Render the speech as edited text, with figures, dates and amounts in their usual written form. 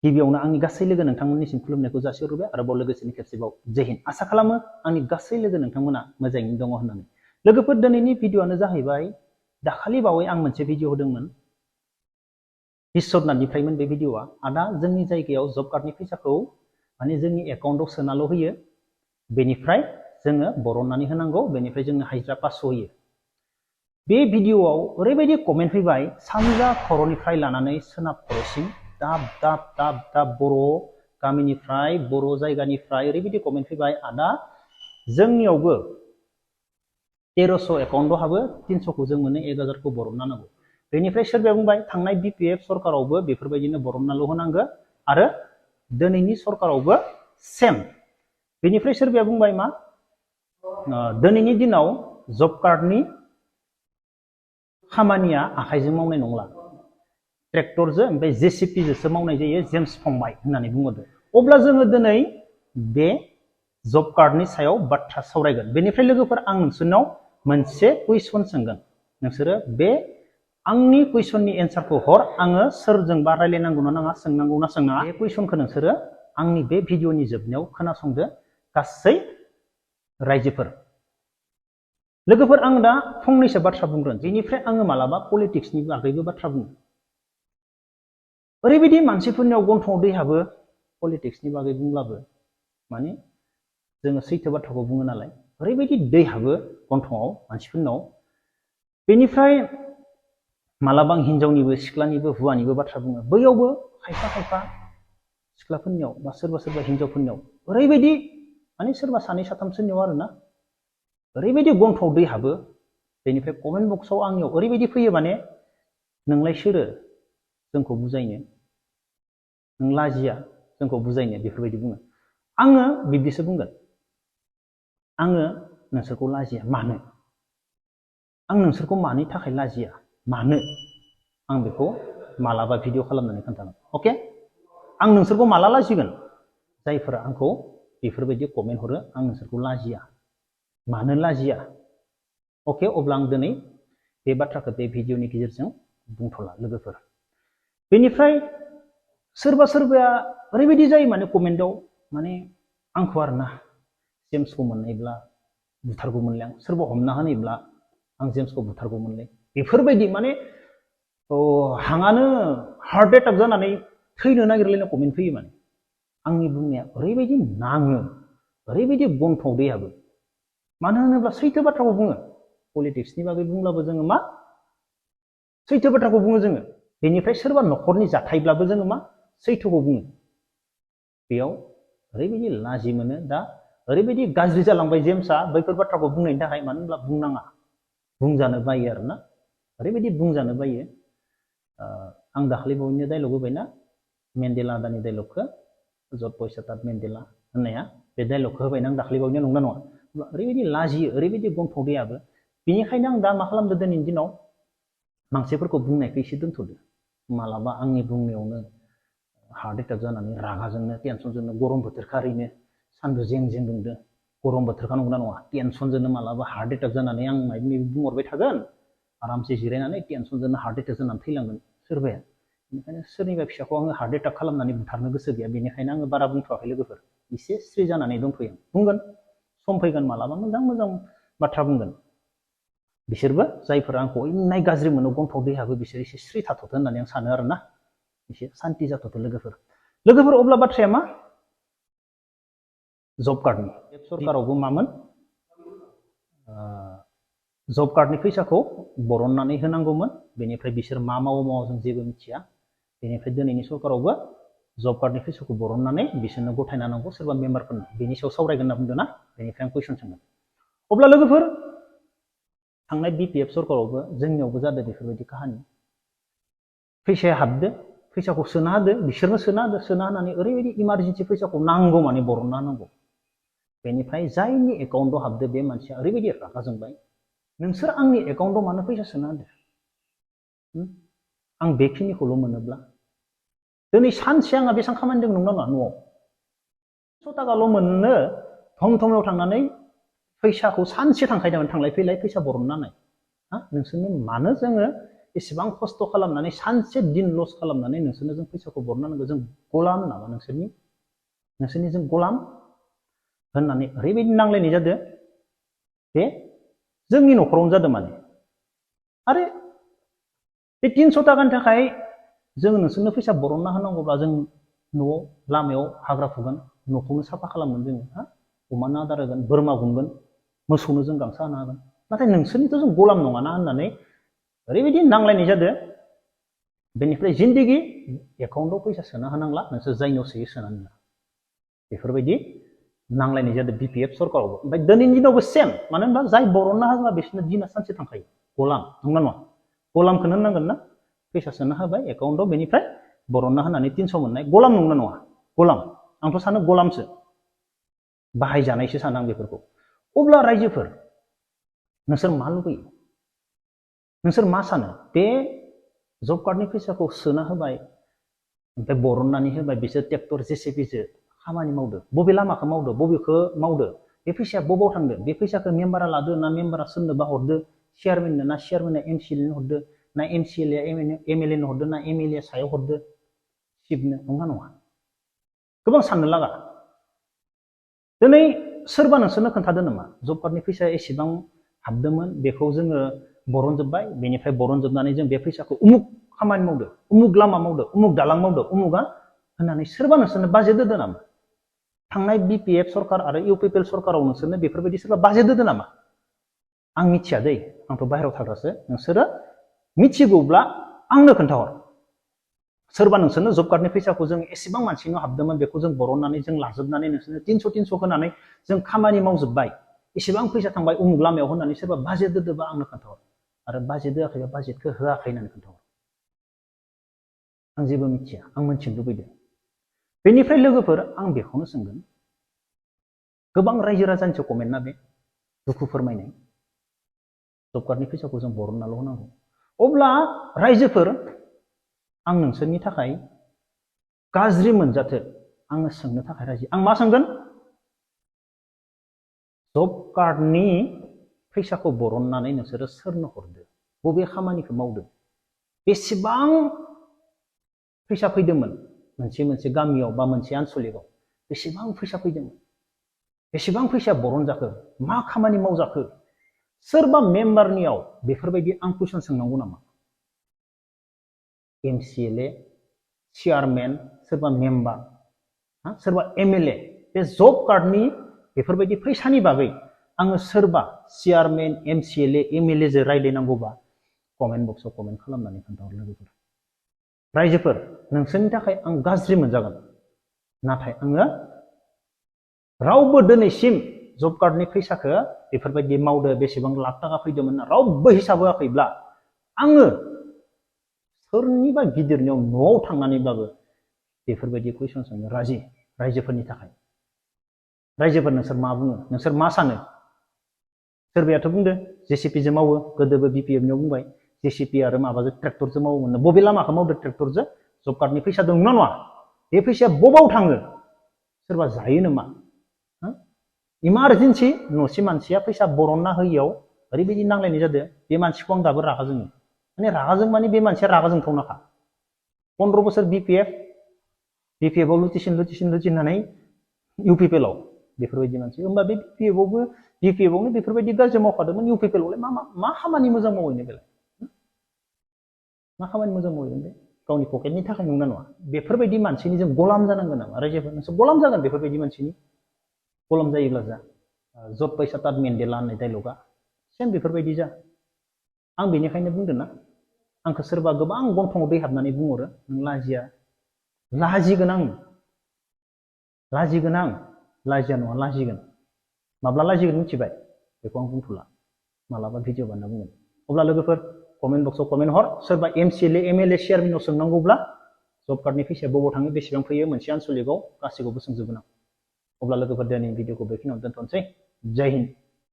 गिबियावनो आंनि गासै लोगो नोंथांमोननिसिम खुलुमनायखौ जासिहरबाय आरोबाव लोगोसेनो खेबसेबाव जय हिन्द। आसा खालामो आंनि गासै लोगो नोंथांमोना मोजाङैनो दङ होननानै। लोगोफोर, दिनैनि भिडिअ'आनो जाहैबाय, दाखालि बावै आं मोनसे भिडिअ होदोंमोन, बिश्वनाथनिफ्रायमोन बे भिडिअ'आ। आदा जोंनि जायगायाव जब कार्डनि फैसाखौ माने जोंनि एकाउन्टआव सोनाल' होयो, बेनिफ्राय जोङो बरननानै होनांगौ, बेनिफ्राय जोंनो हाजिरा 500 होयो। बे भिडिअ'आव ओरैबायदि कमेन्ट फैबाय, सानजा खर'निफ्राय लानानै सोनाब खर'सिम दाब दाब दाब दाब बर' गामिनिफ्राय, बर' जायगानिफ्राय ओरैबायदि कमेन्ट फैबाय, आदा जोंनियावबो 1300 एकाउन्टआव हाबो, 300खौ जों मोनो, 1000खौ बरनना नांगौ। बेनिफ्राय सोरबाया बुंबाय, थांनाय BPF सरकारावबो बेफोरबायदिनो बरननाल' होनांगौ आरो दिनैनि सरकारावबो सेम। बेनिफ्राय सोरबाया बुंबाय मा, दिनैनि दिनाव जब कार्डनि खामानिया आखाइजों मावनाय नंला, ट्रेक्टरजों ओमफ्राय JCPजोंसो मावनाय जायो, जेम्स फंबाय होननानै बुंहरदो। अब्ला जोङो दिनै बे जब कार्डनि सायाव बाथ्रा सावरायगोन। बेनिफ्राय लोगोफोर, आं नोंसोरनाव मोनसे कुइसन सोंगोन, नोंसोरो बे आंनि कुइसननि एन्सारखौ हर, आङो सोरजोंबा रायलायनांगौ ना नाङा, सोंनांगौ ना सोंनाङा, बे कुइसनखौ नोंसोरो आंनि बे भिडिअनि जोबनायाव खोनासंदो गासै रायजोफोर। लोगोफोर, आं दा फंनैसो बाथ्रा बुंग्रोन, बेनिफ्राय आङो मालाबा पलिटिक्सनि बागैबो बाथ्रा बुङो। ओरैबायदि मानसिफोरनियाव गन्थङाव दै हाबो पलिटिक्सनि बागै बुंब्लाबो, माने जोङो सैथो बाथ्राखौ बुङो नालाय, ओरैबायदि दै हाबो गन्थङाव मानसिफोरनाव। बेनिफ्राय मालाबा हिनजावनिबो, सिख्लानिबो, हौवानिबो बाथ्रा बुङो। बैयावबो खायफा खायफा सिख्लाफोरनियाव बा सोरबा सोरबा हिनजावफोरनियाव ओरैबायदि, माने सोरबा सानै साथामसोनियाव आरोना, ओरैबायदि गन्थङाव दै हाबो। बेनिफ्राय कमेन्ट बक्सआव आंनियाव ओरैबायदि फैयो, माने नोंलाय सोरो जोंखौ बुजायनो, नों लाजिया जोंखौ बुजायनो, बेफोरबायदि बुङो। आङो बिब्दिसो बुंगोन, आङो नोंसोरखौ लाजिया। मानो? आं नोंसोरखौ मानि थाखाय लाजिया, मानो? आं बेखौ मालाबा भिडिअ खालामनानै खोन्थागोन। अके, आं नोंसोरखौ माला लाजिगोन? जायफोरा आंखौ बेफोरबायदि कमेन्ट हरो, आं नोंसोरखौ लाजिया। मानो लाजिया? अके, अब्ला आं दिनै बे बाथ्राखौ बे भिडिअनि गेजेरजों बुंथ'ला लोगोफोर। बेनिफ्राय सोरबा सोरबाया ओरैबायदि जायो, माने कमेन्टआव, माने आंखौ आरोना जेम्सखौ मोननायब्ला बुथारगौमोनलै आं, सोरबा हमना होनायब्ला आं जेम्सखौ बुथारगौमोनलै, बेफोरबायदि माने हाङानो हार्ट एटाक जानानै थैनो नागिरलायनाय कमेन्ट फैयो। माने आंनि बुंनाया ओरैबायदि नाङो, ओरैबायदि गन्थङाव दै हाबो। मानो होनोब्ला सैथो बाथ्राखौ बुङो। पलिटिक्सनि बागै बुंब्लाबो जोङो मा सैथो बाथ्राखौ बुङो जोङो। बेनिफ्राय सोरबा न'खरनि जाथायब्लाबो जोङो मा सैथोखौ बुङो। बेयाव ओरैबायदि लाजि मोनो, दा ओरैबायदि गाज्रि जालांबाय जेम्सआ बैफोर बाथ्राखौ बुंनायनि थाखाय। मानो होनब्ला बुंनाङा, बुंजानो बायो आरोना, ओरैबायदि बुंजानो बायो। आं दाखालि बावैनो डायलग होबायना, मेन्डेला आदानि डायलगखौ, जब पयसा ताब मेन्डेला होननाया, बे डायलगखौ होबायना आं दाखालि बावैनो, नंना नङा? ओरैबायदि लाजियो, ओरैबायदि गन्थङाव दैयाबो। बेनिखायनो आं दा मा खालामदो, दिनैनि दिनाव मानसिफोरखौ बुंनायखौ एसे दोनथ'दो। मालाबा आंनि बुंनायावनो हार्ट एटाक जानानै रागाजोंनो, टेनसनजोंनो, गरम बोथोरखा ओरैनो सान्दुं जें जें दुंदो, गरम बोथोरखा नंगौना नङा? टेनसनजोंनो मालाबा हार्ट एटाक जानानै आं माबा माबि बुंहरबाय थागोन, आरामसे जिरायनानै टेनसनजोंनो हार्ट एटाक जानानै थैलांगोन सोरबाया। बेनिखायनो सोरनिबा फिसाखौ आङो हार्ट एटाक खालामनानै बुथारनो गोसो गैया। बेनिखायनो आङो बारा बुंथ'वाखै लोगोफोर, एसे स्रि जानानै दंथ'यो। बुंगोन, सम फैगोन मालाबा मोजां मोजां बाथ्रा बुंगोन। बिसोरबो जायफोरा आंखौ इनाय गाज्रि मोनो, गन्थङाव दै हाबो, बिसोर एसे स्रि थाथ'थों होननानै आं सानो आरोना, एसे सान्ति जाथ'थों लोगोफोर। लोगोफोर, अब्ला बाथ्राया मा? जब कार्डनि सरकारावबो मामोन, जब कार्डनि फैसाखौ बरननानै होनांगौमोन। बेनिफ्राय बिसोर मा मावो मावा जों जेबो मिथिया। बेनिफ्राय दिनैनि सरकारावबो जब कार्डनि फैसाखौ बरननानै बिसोरनो गथायना नांगौ, सोरबा मेम्बारफोरनो। बेनि सायाव सावरायगोन होनना बुंदों ना, बेनिफ्राय आं कुइसन सोंगोन। अब्ला लोगोफोर, थांनाय BPF सरकारावबो जोंनियावबो जादों बेफोरबायदि काहानि। फैसाया हाबदो, फैसाखौ सोना होदो, बिसोरनो सोना होदो, सोना होनानै ओरैबायदि इमारजेन्सि फैसाखौ नांगौ माने बरनना होनांगौ। बेनिफ्राय जायनि एकाउन्टआव हाबदो बे मानसिया ओरैबायदि रागा जोंबाय, नोंसोर आंनि एकाउन्टआव मानो फैसा सोना होदो? आं बेखिनिखौल' मोनोब्ला दिनै सानसे आंहा बेसेबां खामानि दं नंगौना नङा? न'आव 100 थाखाल' मोननो थमथमाव थांनानै फैसाखौ सानसे थांखायदोंमोन, थांलाय फैलाय फैसा बरननानै। नोंसोरनो मानो जोङो एसेबां खस्थ' खालामनानै सानसे दिन लस खालामनानै नोंसोरनो जों फैसाखौ बरनांगौ, जों गलाम नामा नोंसोरनि जों गलाम होननानै ओरैबायदि नांलायनाय जादों। बे जोंनि न'खरावनो जादों माने। आरो बे 300 थाखानि थाखाय जों नोंसोरनो फैसा बरनना होनांगौब्ला जों न'आव लामायाव हाग्रा फुगोन, न'खौनो साफा खालामगोन जोङो, अमानो आदार होगोन, बोरमा गुमगोन, मोसौनो जों गांसो हाना होगोन। नाथाय नोंसोरनिथ' जों गलाम नङाना होननानै ओरैबायदि नांलायनाय जादों। बेनिफ्राय जिन्दगि एकाउन्टआव फैसा सोना होनांला, नोंसोर जायनियाव सोयो सोनानै होना, बेफोरबायदि नांलायनाय जादों BPF सरकारावबो। ओमफ्राय दिनैनि दिनावबो सेम, मानो होनबा जाय बरनना होग्रा बिसोरनो दिना सानसे थांखायो। गलाम नंगौना नङा? गलामखौनो होननांगोन ना? फैसा सोना होबाय एकाउन्टआव, बेनिफ्राय बरनना होनानै 300 मोननाय गलाम नंगौना नङा? गलाम। आंथ' सानो गलामसो, बाहायजानायसो सानो आं बेफोरखौ। अब्ला रायजोफोर नोंसोर मा लुबैयो? नोंसोर मा सानो? बे जब कार्डनि फैसाखौ सोना होबाय, ओमफ्राय बरननानै होबाय, बिसोर ट्रेक्टर JCBजों खामानि मावदो, बबे लामाखौ मावदो, बबेखौ मावदो, बे फैसाया बबाव थांदो, बे फैसाखौ मेम्बारा लादो ना मेम्बारा सोरनोबा हरदो, चेयारमेननो ना चेयारमेना MCLनो हरदो, ना MCLआ MLAनो हरदो, ना MLA सायाव हरदो सिपनो, नंगौना नङा? गोबां साननो लागा। दिनै सोरबा नोंसोरनो खोन्थादो नामा जब कार्डनि फैसाया एसेबां हाबदोंमोन, बेखौ जोङो बरनजोब्बाय, बेनिफ्राय बरनजोबनानै जों बे फैसाखौ उमुक खामानि मावदो, उमुक लामा मावदो, उमुक दालां मावदो, उमुगा होननानै सोरबा नोंसोरनो बाजेट होदो नामा? थांनाय BPF सरकार आरो UPPL सरकाराव नोंसोरनो बेफोरबायदि सोरबा बाजेट होदो नामा? आं मिथिया दै, आंथ' बाहेरायाव थाग्रासो। नोंसोरो मिथिगौब्ला आंनो खोन्थाहर। सोरबा नोंसोरनो जब कार्डनि फैसाखौ जों एसेबां मानसिनाव हाबदोंमोन, बेखौ जों बरननानै जों लाजोबनानै नोंसोरनो 300 होनानै जों खामानि मावजोब्बाय, एसेबां फैसा थांबाय उमुक लामायाव होननानै सोरबा बाजेट होदोबा आंनो खोन्थाहर। आरो बाजेट होआखैबा बाजेटखौ होआखै होननानै खोन्थाहर। आं जेबो मिथिया, आं मिथिनो लुबैदों। बेनिफ्राय लोगोफोर आं बेखौनो सोंगोन, गोबां रायजो राजानिसो कमेन्ट ना बे, दुखु फोरमायनाय, जब कार्डनि फैसाखौ जों बरननाल' होनांगौ। अब्ला रायजोफोर आं नोंसोरनि थाखाय गाज्रि मोनजाथो आङो सोंनो थाखाय राजि। आं मा सोंगोन? जब कार्डनि फैसाखौ बरननानै नोंसोरो सोरनो हरदो, बबे खामानिखौ मावदो, बेसेबां फैसा फैदोंमोन मोनसे गामियाव बा मोनसे आनसलिकआव, बेसेबां फैसा फैदोंमोन, बेसेबां फैसा बरन जाखो, मा खामानि मावजाखो? सोरबा मेम्बारनियाव बेफोरबायदि आं कुइसन सोंनांगौ नामा? MCLA, चेयारमेन, सोरबा मेम्बार, सोरबा MLA, बे जब कार्डनि बेफोरबायदि फैसानि बागै आङो सोरबा चेयारमेन, MCLA, MLA जों रायज्लायनांगौबा कमेन्ट बक्सआव कमेन्ट खालामनानै खोन्थाहर लोगोफोर। रायजोफोर नोंसोरनि थाखाय आं गाज्रि मोनजागोन, नाथाय आङो रावबो दिनैसिम जब कार्डनि फैसाखौ बेफोरबायदि मावदो, बेसेबां लाख थाखा फैदोंमोन रावबो हिसाब होआखैब्ला आङो सोरनिबा गिदिरनियाव न'आव थांनानैब्लाबो बेफोरबायदि कुइसन सोंनो राजि रायजोफोरनि थाखाय। रायजोफोर नोंसोर मा बुङो? नोंसोर मा सानो? सोरबायाथ' बुंदो JCPजों मावो, गोदोबो BPFनियाव बुंबाय JCP आरो माबाजों ट्रेक्टरजों मावोमोन। बबे लामाखौ मावदो ट्रेक्टरजों? जब कार्डनि फैसा दं ना नङा? बे फैसाया बबाव थाङो? सोरबा जायो नामा? इमारजेन्सि न'से मानसिया फैसा बरनना होयियाव ओरैबायदि नांलायनाय जादों, बे मानसिखौ आं दाबो रागा जोङो। माने रागा जों माने बे मानसिया रागा जोंथावनाखा। 15 बोसोर BPFआव लुथिसिननानै UPPLआव बेफोरबायदि मानसि। होमबा बे BPFआवनो बेफोरबायदि गाज्रि मावखादोंमोन, UPPLआवलाय मा खामानि मोजां मावहैनो बेलाय? मा खामानि मोजां मावहैगोन बे? गावनि पकेटनि थाखाय नंगौना नङा? बेफोरबायदि मानसिनि जों गलाम जानांगोन नामा? रायजोफोर नोंसोर गलाम जागोन बेफोरबायदि मानसिनि। गलाम जायोब्ला जा जब पैसा ताद मेन्डेला होननाय डायलगा सेम बेफोरबायदि जा। आं बेनिखायनो बुंदों ना, आंखौ सोरबा गोबां गन्थङाव दै हाबनानै बुंहरो, नों लाजिया। लाजिगोन आं, लाजिया नङा, लाजिगोन। माब्ला लाजिगोन मिथिबाय? बेखौ आं बुंथ'ला, मालाबा भिडिअ बानायना बुंगोन। अब्ला लोगोफोर कमेन्ट बक्सआव कमेन्ट हर। सोरबा MCLA, MLA, चेयारमेनाव सोंनांगौब्ला जब कार्डनि फैसाया बबाव थाङो, बेसेबां फैयो मोनसे आनसलिकआव गासैखौबो सोंजोबगोन आं। अब्ला लोगोफोर दिनैनि भिडिअखौ बेखिनियावनो दोनथ'नोसै। जय हिन्द।